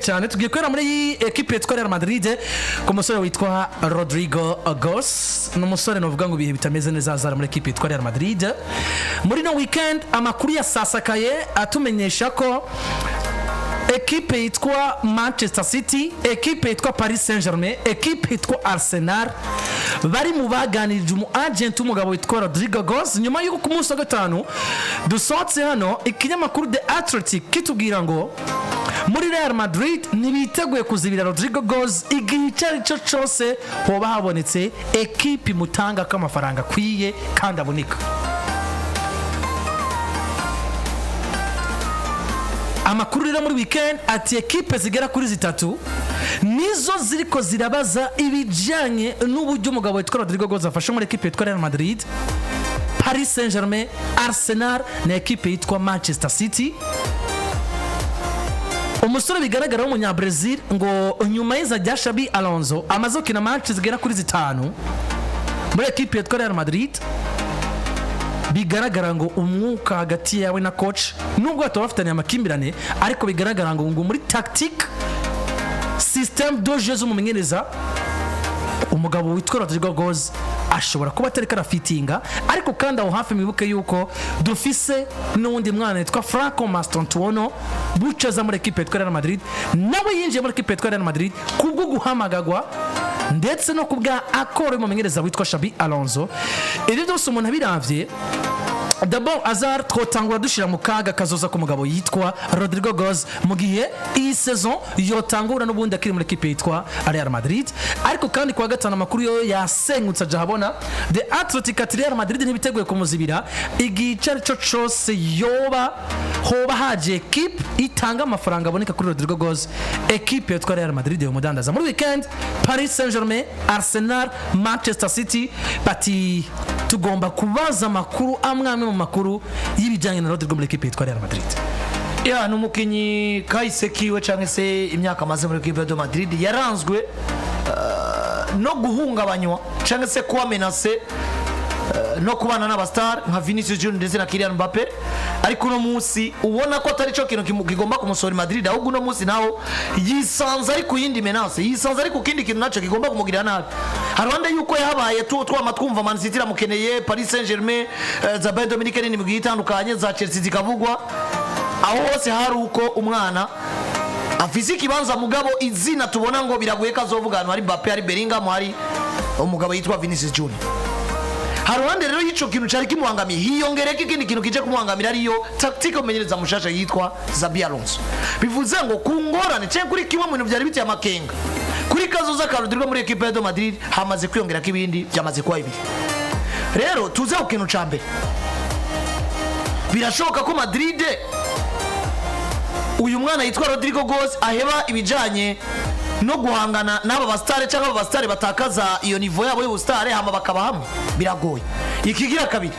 Cyane tugiye kubera muri ekipe yitwa Real Madrid ku musore witwa Rodrygo Goes. Ni umusore novuga ngo ibihe bitameze neza azara muri ekipe yitwa Real Madrid. Muri no weekend amakuru yasasakaye atumenyesha ko ekipe yitwa Manchester City, ekipe yitwa Paris Saint Germain, ekipe yitwa Arsenal bari mu baganirije umu agent w'umugabo witwa Rodrygo Goes, nyuma y'uko ku munsi wa gatanu dusohotse hano ikinyamakuru The Athletic kitubwira ngo muri Real Madrid ntibiteguye kuzibira Rodrygo Goes igihe icyo ari cyo cyose hoba habonetse ekipe imutanga ko amafaranga akwiye kandi aboneka. Amakuru rero muri weekend ati ekipe zigera kuri zitatu nizo ziriko zirabaza ibijyanye n'uburyo umugabo witwa Rodrygo Goes afashe muri ekipe yitwa Real Madrid: Paris Saint Germain, Arsenal na ekipe yitwa Manchester City. Umusore bigaragara w'umunyabrazil ngo nyuma y'iza rya Xabi Alonso amaze gukina match zigera kuri zitanu muri ekipe yitwa Real Madrid, bigaragara ngo umwuka hagati yawe na coach, nubwo bataba bafitanye amakimbirane, ariko bigaragara ngo muri tactique, système de jeu z'umumenyereza, umugabo witwa Rodrygo Goes ashobora kuba atari karafitinga. Ariko kandi aho hafi mwibuke yuko dufise n'uwundi mwana witwa Franco Mastantuono bucaza muri ekipe yitwa Real Madrid. Nawe yinjiye muri ekipe yitwa Real Madrid kubwo guhamagagwa ndetse no kubwa accord y'umumenyereza witwa Xabi Alonso. Ibyo byose umuntu abiravye, d'abord Hazard, twotangura dushira mu kaga kazoza k'umugabo yitwa Rodrygo Goes mu gihe iyi saison yotangura n'ubundi akiri muri ekipe yitwa Real Madrid. Ariko kandi kuwa gatanu amakuru yo yasenyutse aja ahabona. The Athletic ati Real Madrid ntibiteguye kumuzibira igihe icyo ari cyo cyose yoba hoba haje ekipe itanga amafaranga aboneka kuri Rodrygo Goes, ekipe yitwa Real Madrid yomudandaza. Muri weekend Paris Saint-Germain, Arsenal, Manchester City bati tugomba kubaza amakuru amwe amwe mu makuru y'ibijyanye na Rodrygo muri ekipe yitwa Real Madrid. Ya, ni umukinnyi kahise kiwe cyangwa se imyaka amaze muri equipe de Madrid yaranzwe no guhungabanywa cyangwa se kuba menacé no kubana n'abastar nka Vinicius Junior ndetse na Kylian Mbappe. Ariko uno munsi ubona ko atari cyo kintu kigomba kumusohora i Madrid, ahubwo uno munsi naho yisanze ari ku yindi menace, yisanze ari ku kindi kintu nacyo kigomba kumugirira nabi. Haruhande yuko yahabaye tu twama twumva Man City iramukeneye, Paris Saint-Germain, za Bayern Dominique n'imigwi itandukanye za Chelsea zikavugwa. Aho hose hari uko umwana afise ikibanza, mugabo izina tubona ngo biragoye ko azovuga ahantu hari Mbappe, hari Bellingham, hari umugabo yitwa Vinicius Junior. Haruhande rero y'ico kintu cari kimuhangamiye, hiyongereko ikindi kintu kije kumuhangamira, ariyo tactique umumenyereza mushasha yitwa Xabi Alonso. Bivuze ngo ku ngorane canke kuri kimwe mu bintu vyari biteye amakenga kuri kazoza ka Rodrygo muri equipe ya Madrid, hamaze kwiyongerako ibindi, byamaze kuba bibiri. Rero tuze ku kintu ca mbere: birashoboka ko Madrid uyu mwana yitwa Rodrygo Goes aheba ibijanye no guhangana n'aba basitare cyangwa aba basitare batakaza iyo niveau yabo y'ubusitare hama bakaba hamwe? Biragoye. Ikigira kabiri,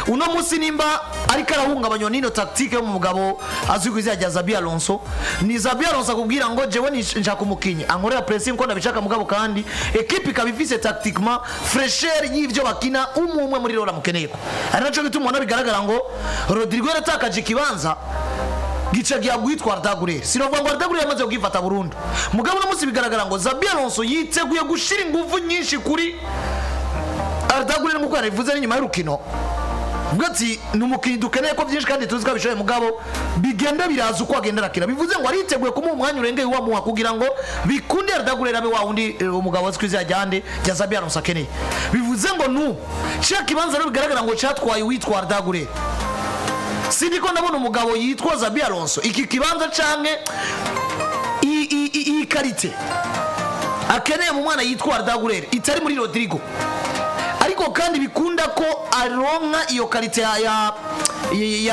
uno munsi nimba ariko arahungabanywa n'ino tactique yo mu mugabo azwi ku izina rya Xabi Alonso, ni Xabi Alonso akubwira ngo jewe nshaka umukinyi ankorera pressing ko ndabishaka, mugabo kandi equipe ikaba ifise tactiquement fraîcheur y'ivyo bakina, umwe umwe muri rora mukeneye ko ari naco gituma ubona bigaragara ngo Rodrygo yaratakaje ikibanza gica gihabwa guhitwa Arda Güler. Sinovuga ngo Arda Güler yamaze kugifata burundu, mugabo uno munsi bigaragara ngo Xabi Alonso yiteguye gushira ingufu nyinshi kuri Arda Güler, nk'uko yanabivuze n'inyuma y'urukino, ubwo ati ni umukinnyi dukeneye ko byinshi kandi tuzi ko abishoboye, mugabo bigenda biraza uko agenda arakina. Bivuze ngo ariteguye kumuha umwanya urengeye uwamuha kugira ngo bikunde Arda Güler abe wa wundi umugabo azwi ku izina rya nde, rya Xabi Alonso akeneye. Bivuze ngo nu cya kibanza rero bigaragara ngo cyatwaye uwitwa Arda Güler, sindi ko ndabona umugabo yitwa Xabi Alonso iki kibanza canke iyi qualité akeneye mu mwana yitwa Arda Güler itari muri Rodrygo, ariko kandi bikunda ko aronka iyo qualité ya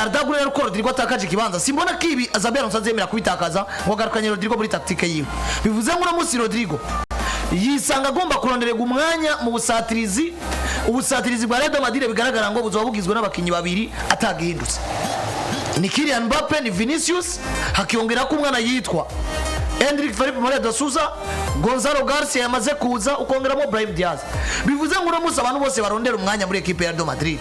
Arda Güler ko Rodrygo atakaje ikibanza. Simbona ko ibi Xabi Alonso azemera kubitakaza ngo agarukanye Rodrygo muri tactique yiwe. Bivuze ngo uno munsi Rodrygo yisanga agomba kurondererwa umwanya mu busatirizi. Ubusatirizi bwa Real Madrid bigaragara ngo buzoba bugizwe n'abakinnyi babiri atagihindutse, ni Kylian Mbappe, ni Vinicius, hakiyongera ko umwana yitwa Endrick, Felipe Maria da Souza, Gonzalo Garcia yamaze kuza, ukongeramo Brahim Diaz. Bivuze ngo uno munsi abantu bose barondera umwanya muri equipe ya Real Madrid.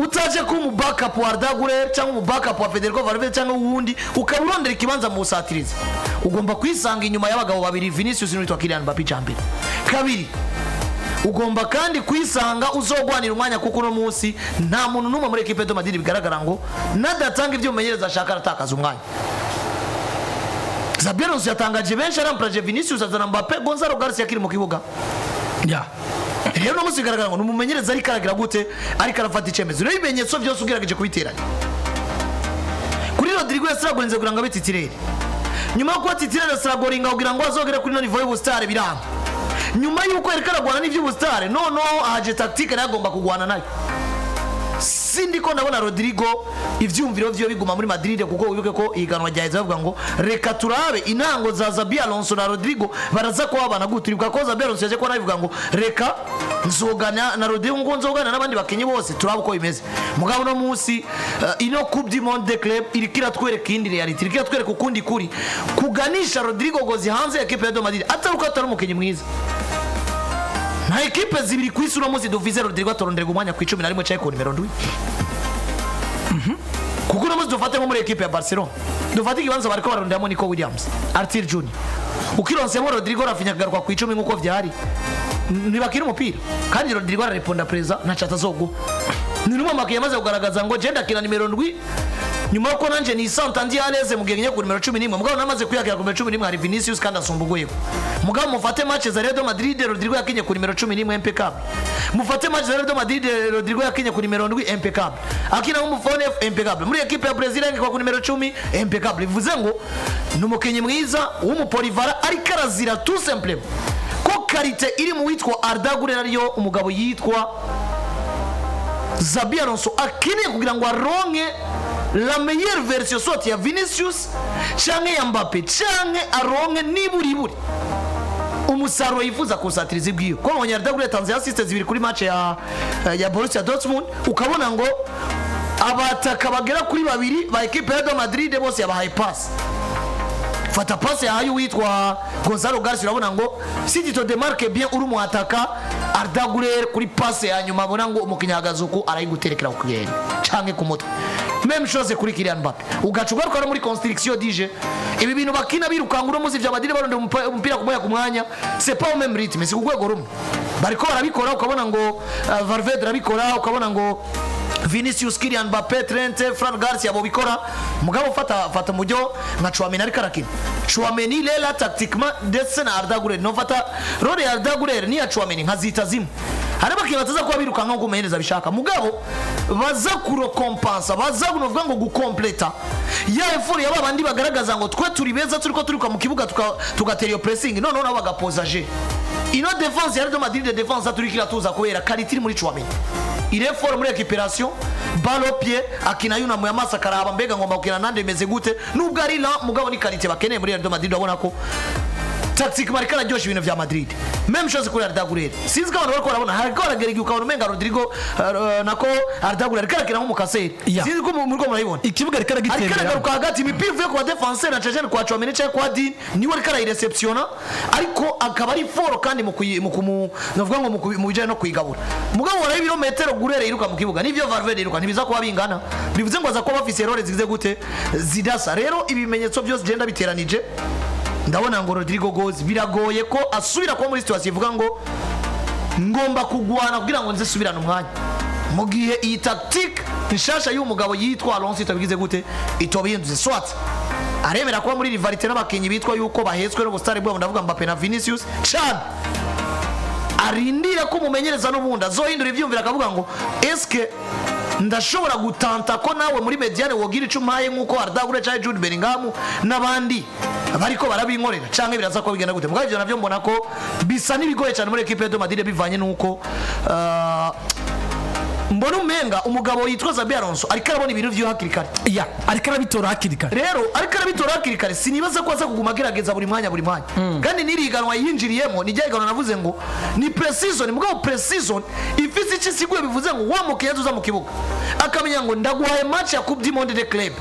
Utaje kuba umu backup wa Arda Güler cyangwa umu backup wa Federico Valverde cyangwa uwundi, ukaba urondera ikibanza mu busatirizi, ugomba kwisanga inyuma y'abagabo babiri, Vinicius n'uwitwa Kylian Mbappe. Icya mbere. Kabiri, ugomba kandi kwisanga uzogwanira umwanya, kuko uno munsi nta muntu n'umwe muri ekipe de Madrid bigaragara ngo nadatanga ibyo umumenyereza ashaka aratakaza umwanya. Xabi Alonso yatangaje benshi, arampuraje Vinicius, azana Mbappe, Gonzalo Garcia akiri mu kibuga. Rero uno munsi bigaragara ngo ni umumenyereza ariko aragira gute, ariko arafata icyemezo. Rero ibimenyetso byose ugerageje kubiteranya kuri Rodrigo, yasiragorinze kugira ngo abe titulaire. Nyuma yo kuba titulaire, asiragoringa kugira ngo azogere kuri ino niveau y'ubusitari, biranga. Nyuma y'uko yariko aragwana n'ivy'ubusitari, noneho haje tactique nayo agomba kugwana nayo. Sindi ko ndabona Rodrigo ivyumviro vyiwe biguma muri Madrid, kuko wibuke ko ihiganwa ryaheze bavuga ngo reka turabe intango za Xabi Alonso na Rodrigo baraza kuba babana gute. Uribuka ko Xabi Alonso yaje kuba nabivuga ngo reka nzogana na Rodrigo ngo nzogana n'abandi bakinyi bose, turabe uko bimeze. Mugabo no munsi ino Coupe du Monde des Clubs iriko iratwereka iyindi réalité, iriko iratwereka ukundi kuri kuganisha Rodrigo Gozi hanze ya equipe ya Madrid, atari uko atari umukinyi mwiza. Nta ekipe zibiri ku isi uno munsi duvize Rodrigo atoronderwa umwanya ku 11 cyangwa ku nimero 7, kuko uno munsi dufate nko muri ekipe ya Barcelona, dufate ikibanza bariko baronderamo Nico Williams, Arthur Junior, ukironsemo Rodrigo, Raphinha akagaruka ku 10 nk'uko vyari, ntibakina umupira. Kandi Rodrigo arareponda présent, ntaco atazoguha. Ni rumwe mu makinnyi yamaze kugaragaza ngo je ndakina nimero 7, nyuma yuko nanje nisanta ndi à l'aise mu gihe ngiye ku nimero 11. Mugabo namaze kwiyakira ku nimero 11 hari Vinicius kandi asumba urwego. Mugabo mufate match za Real Madrid, Rodrigo yakinye ku nimero 11, impeccable. Mufate match za Real Madrid, Rodrigo yakinye ku nimero 7, impeccable. Akina nk'umu faux neuf, impeccable. Muri equipe ya Brazil yakinye ku nimero 10, impeccable. Bivuze ngo ni umukinnyi mwiza w'umu polyvalent, ariko arazira tout simplement ko qualité iri mu witwa Arda Güler ariyo umugabo yitwa Xabi Alonso akeneye kugira ngo aronke la meilleure version, soit ya Vinicius canke ya Mbappe, canke aronke niburiburi umusaruro yifuza kusatiriza ibwiyo. Ko abonye Arda Güler yatanze assist zibiri kuri match ya Borussia Dortmund, ukabona ngo abataka bagera kuri babiri ba equipe ya Real Madrid bose yabahaye passe. Fata passe yahaye uwitwa Gonzalo Garcia, urabona ngo si tu te démarques bien uri umuataka Arda Güler, kuri passe ya nyuma abona ngo umukinnyi ahagaze uku, arayiguterekera ku kirenge canke ku mutwe. Même chose kuri Kylian Mbappe. Ugaca ugaruka no muri construction dije ibi bintu bakina birukanga uno munsi vya Madrid, barondera umupira ku mwanya ku mwanya, c'est pas au même rythme, si ku rwego rumwe bariko barabikora. Ukabona ngo Valverde arabikora, ukabona ngo Vinicius, Kylian Mbappe, Trent, Fran Garcia bo bikora. Mugabo fata fata mujyo nka Tchouameni ariko arakina, Tchouameni lela tactiquement ndetse na Arda Güler, no fata role ya Arda Güler ni ya Tchouameni nkazita zimwe. Hari abakinnyi bataza kuba birukanka nkuko umumenyereza abishaka, mugabo baza kurokompansa, baza kunovuga ngo gukompleta ya effort ya babandi bagaragaza ngo twe turi beza, turiko turuka mu kibuga, tugatera iyo pressing, noneho nabo bagapoza je ino défense ya Real Madrid. Défense turiko iratuza kubera qualité iri muri Tchouameni. Il est fort muri récupération balle au pied, akina yunamuye amaso akaraba mbega ngomba gukina nande, bimeze gute. Nubwo ari lent, mugabo ni qualité bakeneye muri Real Madrid. Urabona ko tactique bariko araryosha ibintu vya Madrid. Même chose kuri Arda Güler. Sinzi ko abantu bariko barabona, hariko haragera igihe ukabona umenga Rodrigo nako Arda Güler ariko arakina nk'umu casseur. Sinzi ko muriko murabibona. Ikibuga ariko ariko aragitembera. Aragaruka hagati, imipira ivuye ku ba défenseur na cecene kwa Tchouameni cyangwa kwa Dean, niwe ariko arayireceptiona, ariko akaba ari fort kandi mu kumu navuga ngo mu bijanye no kuyigabura. Mugabo waraye ibirometero Güler yiruka mu kibuga nivyo Valverde yiruka ntibiza kuba bingana. Bivuze ngo aza kuba bafise role zigize gute, zidasa. Rero ibimenyetso byose genda biteranije, ndabona ngo Rodrigo Gozi biragoye ko asubira kuba muri situation ivuga ngo ngomba kugwana kugira ngo nze subirane umwanya, mu gihe iyi tactique nshasha y'uyu mugabo yitwa Alonso itabigize gute, itobihindutse. Soit aremera kuba muri rivalité n'abakinnyi bitwa yuko bahetswe n'ubusitari bwabo, ndavuga Mbappe na Vinicius cyane, arindira ko umumenyereza n'ubundi azohindura ivyumviro, akavuga ngo eske ndashobora gutanta ko nawe muri médiane wogira ico umpaye nk'uko Arda Güler canke Jude Bellingham n'abandi bariko barabinkorera, canke biraza ko bigenda gute. Mugabo ivyo navyo mbona ko bisa n'ibigoye cyane muri equipe de Madrid, bivanye n'uko mbona umenga umugabo yitwa Xabi Alonso ariko arabona ibintu vyiwe hakiri kare. Ya, ariko arabitora hakiri kare. Rero ariko arabitora hakiri kare, sinibaza ko aza kuguma agerageza buri mwanya buri mwanya. Kandi n'iriganwa yinjiriyemo ni rya higanwa navuze ngo ni pre-season, mugabo pre-season ifise icyo isiguye. Bivuze ngo wa mukiriya uza mu kibuga akamenya ngo ndaguhaye match ya Coupe du Monde des Clubs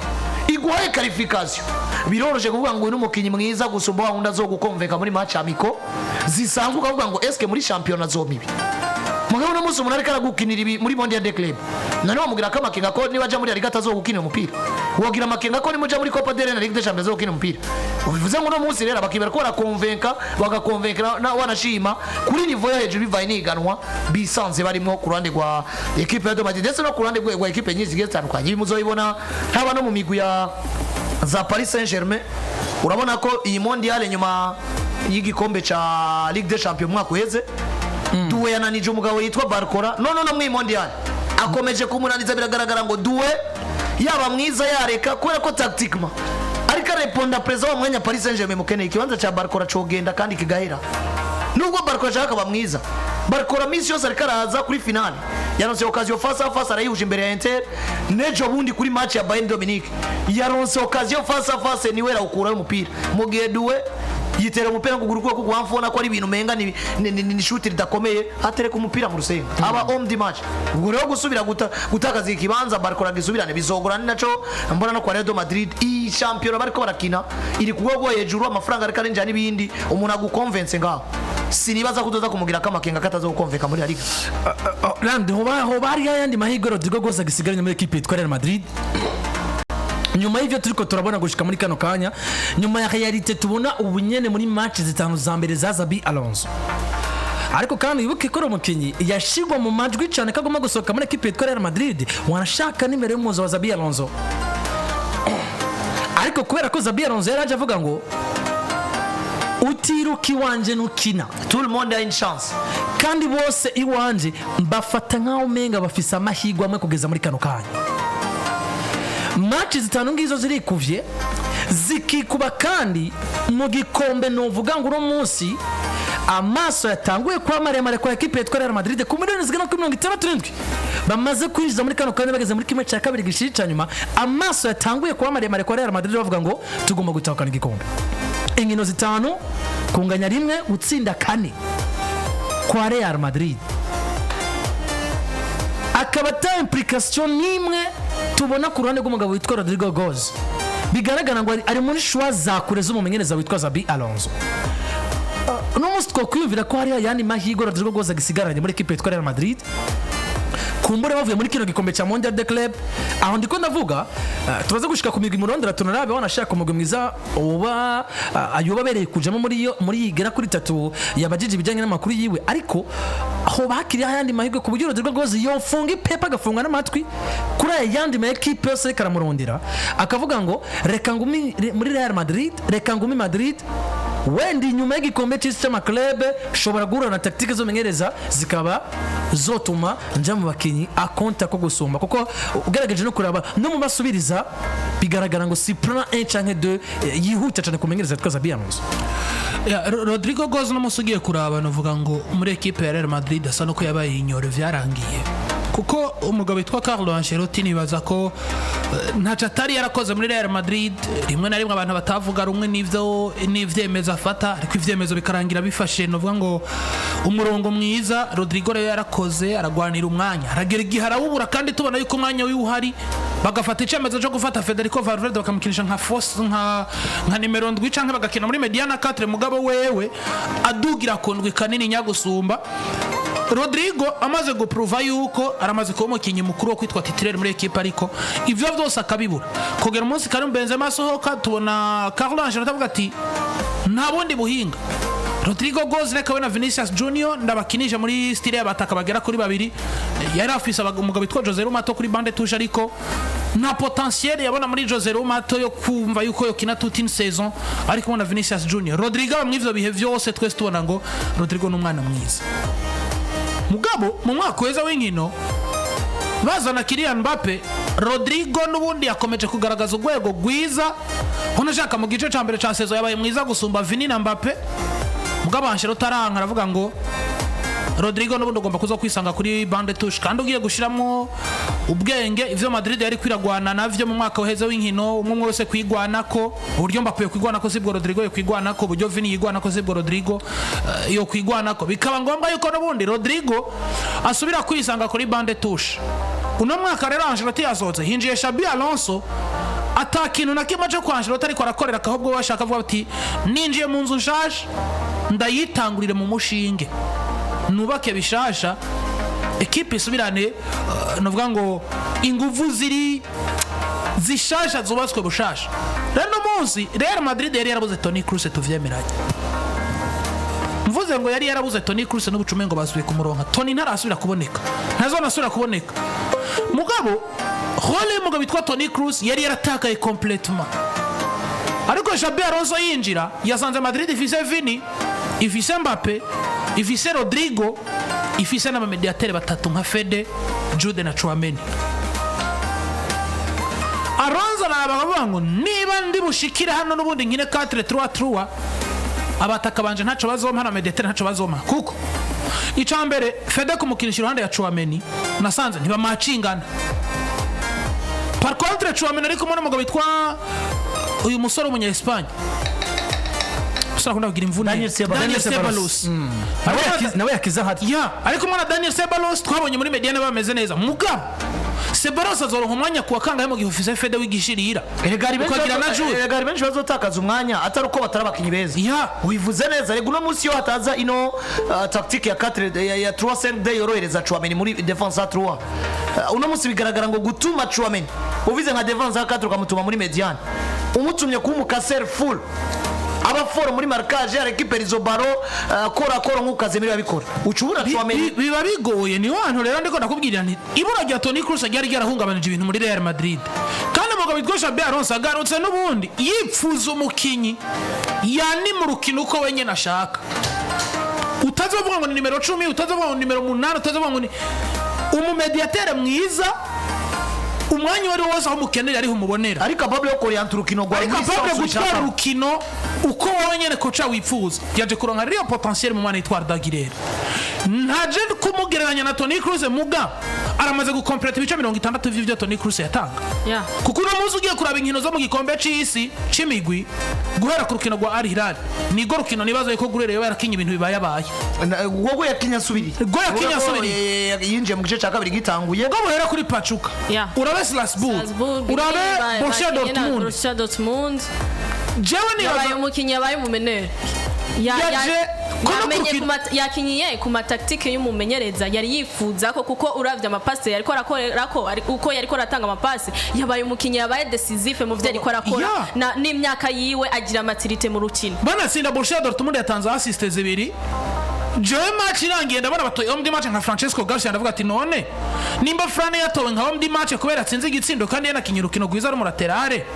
iguhaye qualification, biroroshye kuvuga ngo uyu ni umukinnyi mwiza gusumba wa wundi azogukomveka muri match amicaux zisanzwe, ukavuga ngo eske muri championnat zomibi. Mugabo uno munsi umuntu ariko aragukinira ibi muri Mondial de Club, none wamubwira ko amakenga ko niba aja muri La Liga atazogukinira umupira? Wogira amakenga ko nimuja muri Copa del Rey na Ligue des Champions azogukina umupira? Bivuze ngo uno munsi rero abakinnyi bariko barakonvenka, bagakonvenkera wanashima kuri niveau yo hejuru, bivaye n'ihiganwa bisanze barimo ku ruhande rwa ekipe ya Real Madrid, ndetse no ku ruhande rwa ekipe nyinshi zigiye zitandukanye. Ibi muzoyibona haba no mu migwi ya za Paris Saint-Germain. Urabona ko iyi Mondial, nyuma y'igikombe ca Ligue des Champions umwaka uheze, Doué yananije umugabo yitwa Barcola. None no muri Mondial akomeje kumunaniza. Biragaragara ngo Doué yaba mwiza yareka, kubera ko tactiquement ariko areponda perezida wa mwanya Paris Saint-Germain mukeneye. Ikibanza ca Barcola cogenda kandi kigahera, nubwo Barcola ashaka akaba mwiza. Barcola minsi yose ariko araza kuri finale, yaronse occasion face à face, arayihuje imbere ya Inter. Nejo bundi kuri match ya Bayern Dominique yaronse occasion face à face, niwe arawukurayo umupira, mu gihe Doué yitera umupira ngo gurukuwe kuko wamfona ko ari ibintu umenga ni shuti ridakomeye, atereka umupira mu rusenga, aba homme du match. Ubwo rero gusubira gutakaza ikibanza Barcola gisubirane bizogora. Ni naco mbona no kwa Real Madrid, iyi champion bariko barakina iri ku rwego hejuru, amafaranga ariko arinjira n'ibindi. Umuntu agukonvense ngaho, sinibaza ko uzoza kumugira kamakenga kataza gukonvenka muri La Liga. Randi, hoba hariho ayandi mahirwe Rodrigo Goes agisigaranye muri ekipe yitwa Real Madrid, nyuma y'ivyo turiko turabona gushika muri kano kanya, nyuma ya réalité tubona ubu nyene muri match zitanu za mbere za Xabi Alonso? Ariko kandi wibuke ko uri umukinnyi yashigwa mu majwi cyane ko agomba gusohoka muri ekipe yitwa Real Madrid, wanashaka n'imbere y'umuzo wa Xabi Alonso. Ariko kubera ko Xabi Alonso yari aje avuga ngo "Utiruka iwanje ntukina", Tout le monde a une chance. kandi bose iwanje mbafata nk'aho umenga bafise amahirwe amwe kugeza muri kano kanya. Match zitanu ngizo zirikuvye, zikikuba kandi mu gikombe. Novuga ngo uno munsi amaso yatanguye kuba maremare kwa ekipe yitwa Real Madrid, ku miliyoni zigera kuri 67 bamaze kwinjiza muri kano kanya, bageze muri 1/2 gishiri ca nyuma. Amaso yatanguye kuba maremare kwa Real Madrid, bavuga ngo tugomba gutahukana igikombe. Inkino zitanu, kunganya rimwe, gutsinda kane kwa Real Madrid, akaba ata implication n'imwe tubona ku ruhande rw'umugabo witwa Rodrigo Goes. Bigaragara ngo ari muri choix za kure z'umumenyereza witwa Xabi Alonso. Uno munsi twakwiyumvira ko hariho ayandi mahirwe Rodrigo Goes agisigaranye muri ekipe yitwa Real Madrid, kumbure bavuye muri kino gikombe cya Mondial de Club. Aho ndiko ndavuga, tubaze gushika ku migwi murondera, tunarabe wanashaka umugwi mwiza uba ayoba abereye kujamo muri iyo muri igera kuri itatu yabajije ibijyanye n'amakuru yiwe. Ariko hoba hakiriho ayandi mahirwe ku buryo Rodrigo Goes yofunga ipepa, agafunga n'amatwi kuri aya yandi ma ekipe yose ariko aramurondera, akavuga ngo reka ngumi muri Real Madrid, reka ngumi Madrid, wenda inyuma y'igikombe cy'isi cy'amaklebe shobora guhura na tactique z'umenyereza zikaba zotuma nja mu bakinyi akonta ko gusumba. Kuko ugerageje no kuraba no mu basubiriza, bigaragara ngo si plan 1 canke 2 yihuta cyane kumenyereza yitwa Xabi Alonso. Ya, Rodrigo Goes no musi ugiye kuraba, novuga ngo muri ekipe ya Real Madrid asa nuko yabaye inyoro, vyarangiye, kuko umugabo witwa Carlo Ancelotti nibaza ko ntacyo atari yarakoze muri Real Madrid. Rimwe na rimwe abantu batavuga rumwe n'ivyo n'ivyemezo afata, ariko ivyemezo bikarangira bifashe novuga ngo umurongo mwiza. Rodrigo rero yarakoze, aragwanira umwanya, aragera igihe arawubura, kandi tubona yuko umwanya wiwe uhari, bagafata icyemezo cyo gufata Federico Valverde bakamukinisha nka fausse, nka nimero 7, canke bagakina muri médiane à 4, mugabo wewe adugira ku ndwi kanini nyagusumba. Rodrigo amaze gupruva yuko aramaze kuba umukinnyi mukuru wo kwitwa titulaire muri ekipe, ariko ivyo vyose akabibura kugera umunsi Karim Benzema asohoka. Tubona Carlo Ancelotti avuga ati nta bundi buhinga, Rodrigo Goes reka we na Vinicius Junior ndabakinisha muri style y'abataka bagera kuri babiri. Yari afise umugabo witwa Joselu Mato kuri banc de touche, ariko nta potentiel yabona muri Joselu Mato yo kumva yuko yokina toute une saison ari kumwe na Vinicius Junior. Rodrigo aba mw'ivyo bihe vyose, twese tubona ngo Rodrigo ni umwana mwiza. Mugabo mu mwaka weza w'inkino bazana Kylian Mbappe, Rodrigo n'ubundi yakomeje kugaragaza urwego rwiza. Unashaka mu gice cya mbere cya saison yabaye mwiza gusumba Vini na Mbappe. Mugabo Ancelotti aranka, aravuga ngo Rodrigo n'ubundi ugomba kuza kwisanga kuri banc de touche, kandi ugiye gushiramo ubwenge ivyo Madrid yari kwiragwana navyo mu mwaka uheze w'inkino, umwe umwe wese kwigwanako. Uburyo Mbappe yo kwigwanako sibwo Rodrigo yo kwigwanako, uburyo Vini yigwanako sibwo Rodrigo yo kwigwanako. Bikaba ngombwa yuko n'ubundi Rodrigo asubira kwisanga kuri banc de touche. Uno mwaka rero Ancelotti yasohotse, hinjiye Xabi Alonso, ata kintu na kimwe cyo kwa Ancelotti ariko arakorera, ahubwo bashaka avuga ati ninjiye mu nzu nshasha, ndayitangurire mu mushinge, nubake bishasha. Ekipe isubirane, novuga ngo inguvu ziri zishasha, zubatswe bushasha. Rero uno munsi Real Madrid yari yarabuze Toni Kroos, tuvyemeranye. Mvuze ngo yari yarabuze Toni Kroos n'ubucume ngo basubiye kumuronka. Toni ntarasubira kuboneka, ntazonasubira kuboneka. Mugabo rôle y'umugabo witwa Toni Kroos yari yaratakaye complètement, ariko Xabi Alonso yinjira yasanze Madrid ifise Vini, ifise Mbappe, ifise Rodrigo, ifise n'abamediatere batatu nka Fede, Jude na Tchouameni. Alonso araraba akavuga ngo niba ndi bushikire hano n'ubundi nkine 4-3-3, abataka banje ntaco bazompa na mediatere ntaco bazompa, kuko ica mbere Fede kumukinisha iruhande ya Tchouameni nasanze ntibamacingana. Par contre Tchouameni ari kumwe n'umugabo witwa uyu musore w'umunya Espagne, umusore akunda kugira imvune. Daniel Ceballos. Daniel Daniel Ceballos. Nawe nawe yakize ahari. Ya, ariko umwana Daniel Ceballos twabonye muri médiane bameze neza. Mugabo Ceballos azoronka umwanya kuwa kangahe mu gihe ufise Fede w'igishirira, Erega hari benshi ukagira na Jude? Erega hari benshi bazotakaza umwanya atari uko batari abakinyi beza. Ubivuze neza. Rega uno munsi iyo hataza ino tactique ya 4 ya 3 5 d yorohereza Tchouameni muri défense à 3, uno munsi bigaragara ngo gutuma Tchouameni uvize nka défense à 4 ukamutuma muri médiane, umutumye kuba umukaseri full, aba fort muri marquage, récupère izo ballons, kora kora nk'uko Casemiro yabikora, ucubura Tchouameni. Biba bigoye. Niho hantu rero ndiko ndakubwira nti ibura rya Toni Kroos ryari ryarahungabanije ibintu muri Real Madrid, kandi umugabo witwa Xabi Alonso agarutse n'ubundi yipfuza umukinyi yani mu rukino uko wenyine ashaka, utazovuga ngo ni nimero 10, utazovuga ngo ni nimero 8, utazovuga ngo ni umumediatere mwiza. Umwanya uwo ari wo wose aho umukenera ariho umubonera. Ariko capable yo korienta urukino rwawe ariko muri capable sens gutwara ushaka. Urukino uko wowe nyene coach wifuza. Yaje kuronka real potentiel mu mwana yitwa Arda Güler. Ntaje kumugereranya na Toni Kroos, muga aramaze gukompleta ibice 60 vy'ivyo Toni Kroos yatanga, kuko uno munsi ugiye kuraba inkino zo mu gikombe c'isi c'imigwi, guhera ku rukino rwa Al Hilal, nigo rukino nibaza yuko Güler yoba yarakinye ibintu bibayabaye. Wowe yakinye asubiriye. Ubwo yakinye asubiriye. Yinjiye mu gice cya kabiri gitanguye. Ubwo buhera kuri Pachuca, urabe Strasbourg, Strasbourg, urabe Borussia bakinye na Dortmund. Borussia Dortmund. Jewe Yabaye nibaza umukinnyi, yabaye umumeneri. Yaje ko no Yamenye yakinyiye ku matactique y'umumenyereza yari yifuza ko, kuko uravye amapasi yariko arakora ko uko yariko aratanga amapasi, yabaye umukinnyi yabaye décisif mu vyo yariko arakora. N'imyaka yiwe agira maturité mu rukino. Banatsinda Borussia Dortmund yatanze assist zibiri. Jewe match irangiye ndabona batoye homme du match nka Francesco Garcia, ndavuga ati none nimba Fran yatowe nka homme du match kubera atsinze igitsindo kandi yanakinye urukino rwiza ari umulaterale,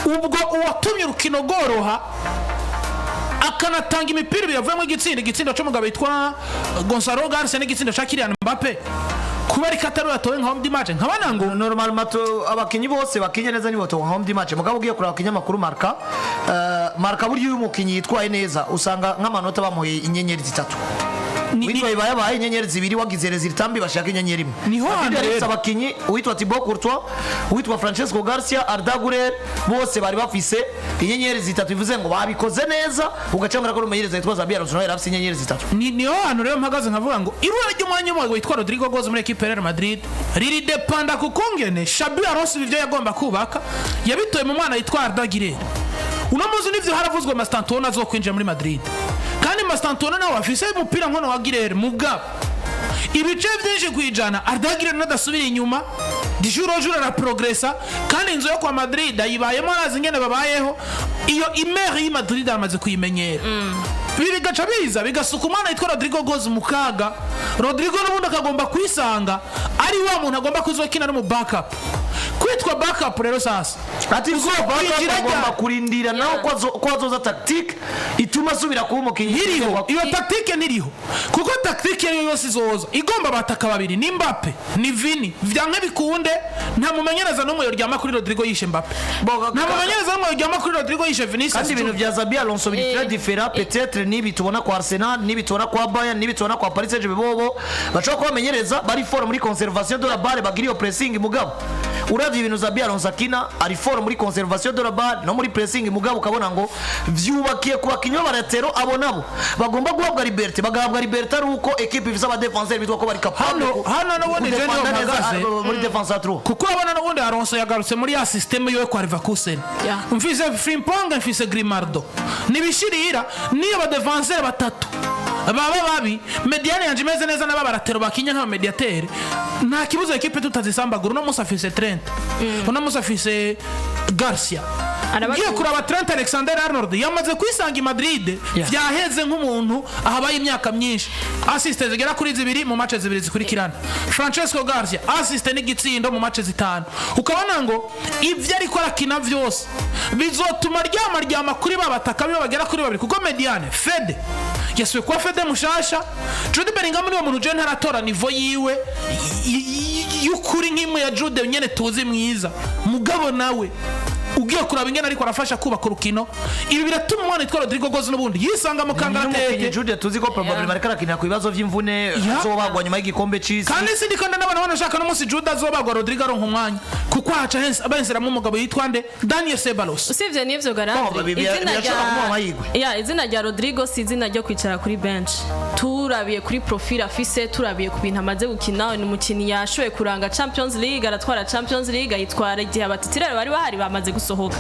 ubwo uwatumye urukino rworoha akanatanga imipira ibiri yavuyemo igitsindo, igitsindo c'umugabo witwa Gonzalo Garcia n'igitsindo ca Kylian Mbappe, kubera ko atari we yatowe nka homme du match, nkabona ngo Normalement abakinyi bose bakinye neza nibo batowe nka homme du match. Mugabo ugiye kuraba ikinyamakuru Marca, Marca burya iyo umukinyi yitwaye neza usanga nk'amanota bamuhaye inyenyeri zitatu. Witwa yabaye inyenyeri zibiri, wagize résultat mbi bashaka inyenyeri imwe. Niho Madrid hantu yari ifise rero. abakinyi, uwitwa Thibaut Courtois, uwitwa Francesco Garcia, Arda Güler, bose bari bafise inyenyeri zitatu, bivuze ngo babikoze neza. Ugacangura ko umumenyereza witwa Xabi Alonso nawe yari afise inyenyeri zitatu. Niho hantu rero mpagaze nkavuga ngo ibura ry'umwanya umwe witwa Rodrigo Goes muri ekipe ya Real Madrid riri dépenda ku kungene Xabi Alonso ibyo yagomba kubaka yabitoye mu mwana yitwa Arda Güler. Uno munsi nivyo haravuzwe Mastantuono azokwinjira muri Madrid, kandi Mastantuono nawe afise umupira nkono wa Güler, mugabo ibice byinshi ku ijana Arda Güler nadasubira inyuma, du jour au jour araprogresa, kandi inzu yo kwa Madrid ayibayemo, arazi ingene babayeho, iyo imere y'i Madrid aramaze kuyimenyera. Ibi bigaca biza bigasuka umwana witwa Rodrigo Goes mu kaga. Rodrigo n'ubundi akagomba kwisanga ari wa muntu agomba kuzokina no mu backup. Kwitwa backup rero sasa Ati uzokwinjira agomba ryari? Kurindira nawe ko azoza tactique ituma asubira kuba umukinyi. Ntiriho iyo tactique, ntiriho, kuko tactique iyo ariyo yose izoza igomba abataka babiri, ni Mbappe ni Vini, vyanke bikunde nta mumenyereza n'umwe yoryama kuri Rodrigo yishe Mbappe, nta mumenyereza n'umwe yoryama kuri Rodrigo yishe Vinicius. Kandi ibintu bya Xabi Alonso biri très différent peut-être n'ibi tubona kwa Arsenal, n'ibi tubona kwa Bayern, n'ibi tubona kwa Paris Saint-Germain. Bobo bashobora kuba bamenyereza bari fort muri conservation de la balle, bagira iyo pressing. Mugabo uravye ibintu Xabi Alonso akina, ari fort muri conservation de la balle no muri pressing, mugabo ukabona ngo vyubakiye ku bakinyi b'abalatéraux. Abo nabo bagomba guhabwa liberté, bagahabwa liberté ari uko équipe ifise abadefenseur bitwa ko bari capable Hano n'ubundi je niho kudefenda neza, mpagaze. muri défense à trois. Kuko urabona n'ubundi Alonso yagarutse muri ya système yiwe kwa Leverkusen. Mfise Frimpong, mfise Grimaldo, nibishirira niyo badefenseur batatu. Baba babi, médiane yanje imeze neza, n'aba ba latéraux bakinya nk'aba médiateurs, nta kibuza ekipe tutazisambagura. Uno munsi afise Trent, uno munsi afise Garcia. Arabatunga. Ugiye kuraba, Trent Alexander Arnold yamaze kwisanga i Madrid. Vyaheze nk'umuntu ahabaye imyaka myinshi. Assist zigera kuri zibiri mu match zibiri zikurikirana. Francesco Garcia, assist n'igitsindo mu match zitanu. Ukabona ngo ivyo ariko arakina vyose bizotuma ryama ryama kuri ba bataka bibo bagera kuri babiri, kuko médiane Fede yasubiye kuba Fede mushasha. Jude Bellingham niwe muntu je ntaratora niveau yiwe y'ukuri nk'imwe ya Jude nyene tuzi mwiza, mugabo nawe ugiye kuraba ingene ariko arafasha kubaka urukino. Ibi biratuma umwana witwa Rodrigo Goes n'ubundi yisanga mu N'umukinyi kangaratete. Jude tuzi ko probably bariko arakinira ku bibazo vy'imvune, azobagwa nyuma y'igikombe c'isi. Kandi sindiko ndabona banashaka n'umunsi Jude azobagwa, Rodrigo aronka umwanya, kuko haca benseramo umugabo yitwa nde? Daniel Ceballos. Usibye n'ivyo Oh, garandre, izina birashobora kumuha amahirwe. Ya, izina rya Rodrigo si izina ryo kwicara kuri bench. Turabiye kuri profile afise, turabiye ku bintu amaze gukina, ni umukinnyi yashoboye kuranga Champions League, aratwara Champions League, ayitwara igihe aba titulaires bari bahari bamaze gusohoka.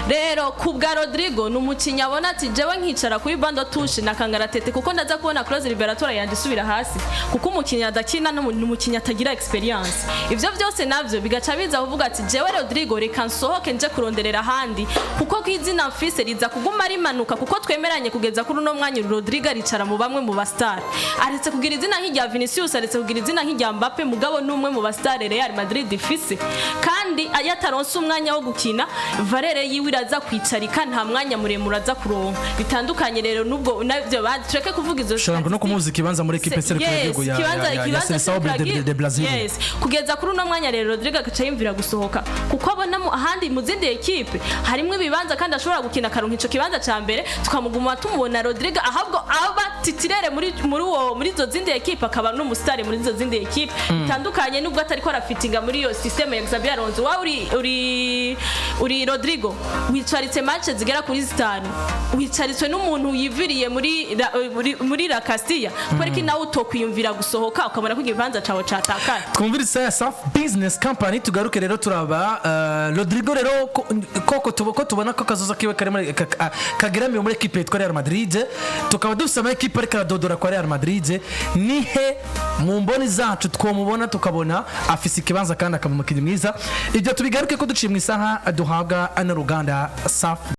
Rero ku bwa Rodrigo, ni umukinnyi abona ati: "Jewe nkicara kuri banc de touche na kangaratete, kuko ndaza kubona clause libératoire yanjye isubira hasi, kuko umukinnyi adakina ni umukinnyi atagira expérience." Ivyo byose navyo bigaca biza kuvuga ati: "Jewe Rodrigo, reka nsohoke nje kuronderera ahandi, kuko kw'izina mfise riza kuguma rimanuka." Kuko twemeranye, kugeza kuri uno mwanya Rodrigo aricara mu bamwe mu ba star, aretse kugira izina nk'irya Vinicius, aretse kugira izina nk'irya Mbappe, mugabo n'umwe mu ba star Real Madrid ifise. Kandi iyo ataronse umwanya wo gukina, valeur yiwe iraza kwicarika, nta mwanya muremure aza kuronka. Bitandukanye rero nubwo navyo tureke kuvuga izo Ushobora no kumuza ikibanza muri ekipe serukira igihugu ya Seleção de Brazil. Yes. Kugeza kuri uno mwanya rero, Rodrigo agaca yumvira gusohoka, kuko abona ahandi mu zindi ekipe harimo ibibanza kandi ashobora gukina, akaronka ico kibanza ca mbere, tukamuguma tumubona Rodrigo ahubwo aba titulaire muri izo zindi ekipe, akaba n'umusitari muri izo zindi ekipe. Bitandukanye nubwo atariko arafitinga muri iyo système ya Xabi Alonso. Wawe uri Rodrigo, wicaritse match zigera kuri zitanu, wicaritswe n'umuntu yiviriye muri La Castilla, kubera ko nawe utokwiyumvira gusohoka ukabona ko igibanza cawe catakaye? Twumvire isaha ya Safi Business Company, tugaruke rero turaba Rodrigo rero koko ko tubona ko kazoza kiwe kari muri kageramiwe muri ekipe yitwa Real Madrid, tukaba dufise ama ekipe ariko aradodora kwa Real Madrid. Nihe mu mboni zacu twomubona, tukabona afise ikibanza kandi akaba umukinnyi mwiza? Ibyo tubigaruke ko duciye mu isaha duhabwa n'uruganda Safi.